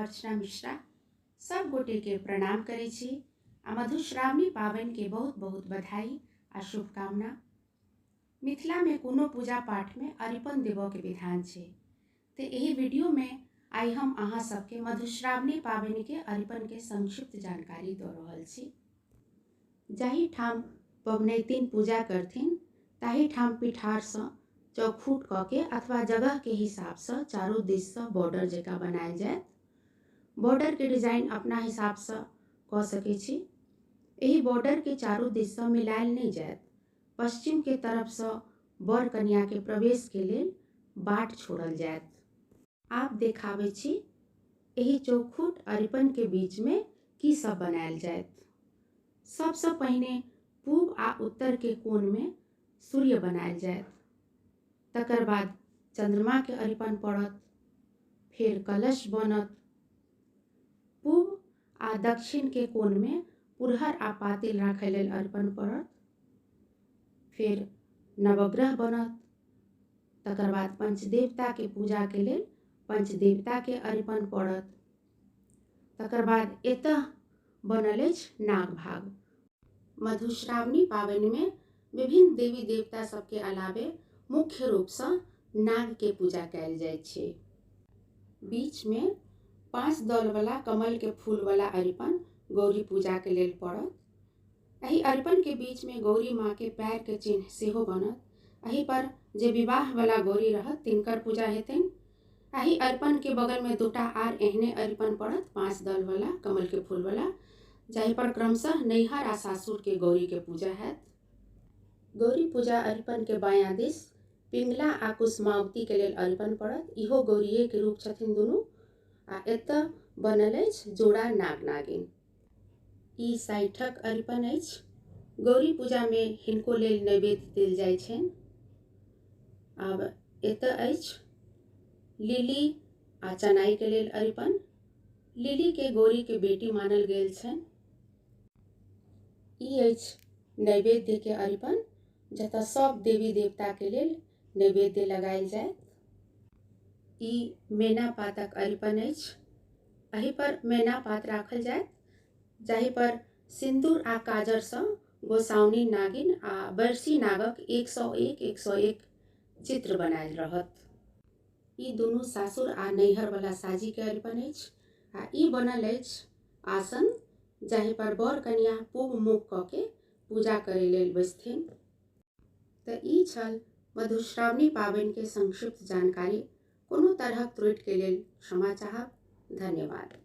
अर्चना मिश्रा सब गोटे के प्रणाम करै छी आ मधुश्रावणी पाबनि के बहुत बहुत बधाई आ शुभकामना। मिथिला में कोनो पूजा पाठ में अरिपन देबऽ के विधान छै, ते एहि वीडियो में आइ हम अहाँ सबके मधुश्रावणी पाबनि के अरिपन के संक्षिप्त जानकारी दऽ रहल छी। जाहि ठाम पबनैतिन पूजा करथिन ताहि ठाम पिठारसँ चौखूट कऽ के अथवा जगह के हिसाबसँ चारू दिससँ बॉर्डर जकाँ बनायल जायत। बॉर्डर के डिजाइन अपना हिसाबसँ कऽ सकै छी। एहि बॉर्डर के चारू दिससँ मिलायल नहि जायत। पश्चिम के तरफसँ वर कन्या के प्रवेश के लेल बाट छोड़ल जायत। आब देखाबै छी एहि चौखूट अरिपन के बीच में की सब बनायल जायत। सबसँ पहिने पूब आ उत्तर के कोन में सूर्य बनायल जायत, तकर बाद चंद्रमा के अरिपन पड़त, फेर कलश बनत। पूब आ दक्षिण के कोन में पुरहर आ पातिल राखय लेल अरिपन पड़त, फेर नवग्रह बनत, तकर बाद पंचदेवता के पूजा के लेल पंचदेवता के अरिपन पड़त, तकर बाद एतऽ बनल अछि नागभाग। मधुश्रावणी पाबनि में विभिन्न देवी देवता सबके अलावे मुख्य रूपसँ नाग के पूजा कयल जाइ छै। बीच में 5 दल वाला कमल के फूल वाला अरिपन गौरी पूजा के लेल पड़त। एहि अरिपन के बीच में गौरी माँ के पैर के चिन्ह सेहो बनत। एहि पर जे विवाह वाला गौरी रहत तिनकर पूजा हेतनि। एहि अरिपन के बगल में दूटा आर एहने अरिपन पड़त 5 दल वाला कमल के फूल वाला, जाहि पर क्रमशः नैहर आ सासुर के गौरी के पूजा हैत। गौरी पूजा अरिपन के बायाँ दिस पिंगला आ कुसुमावती के लेल अरिपन पड़त। इहो गौरिये के रूप छथिन दुनू। आ एतऽ बनल अछि जोड़ा नाग नागिन। ई साइठक अरिपन अछि। गौरी पूजा में हिनको लेल नैवेद्य देल जाइ छनि। आब एतऽ अछि लिली आ चनाई के लेल अरिपन। लिली के गौरी के बेटी मानल गेल छनि। ई अछि नैवेद्य के अरिपन, जतऽ सब देवी देवता के लेल नैवेद्य लगायल जायत। ई मैना पातक अरिपन अछि। एहि पर मैना पात राखल जायत, जाहि पर सिंदूर आ काजरसँ गोसाउनी नागिन आ बरसी नागक 101 101 चित्र बनायल रहत। ई दुनू सासुर आ नैहर वाला साजी के अरिपन अछि। आ ई बनल अछि आसन, जाहि पर वर कन्या पूब मुख कऽ के पूजा करै लेल बैसथिन। तऽ ई छल मधुश्रावणी पाबनि के संक्षिप्त जानकारी। कोनो तरहक त्रुटि के लेल क्षमा चाहब। धन्यवाद।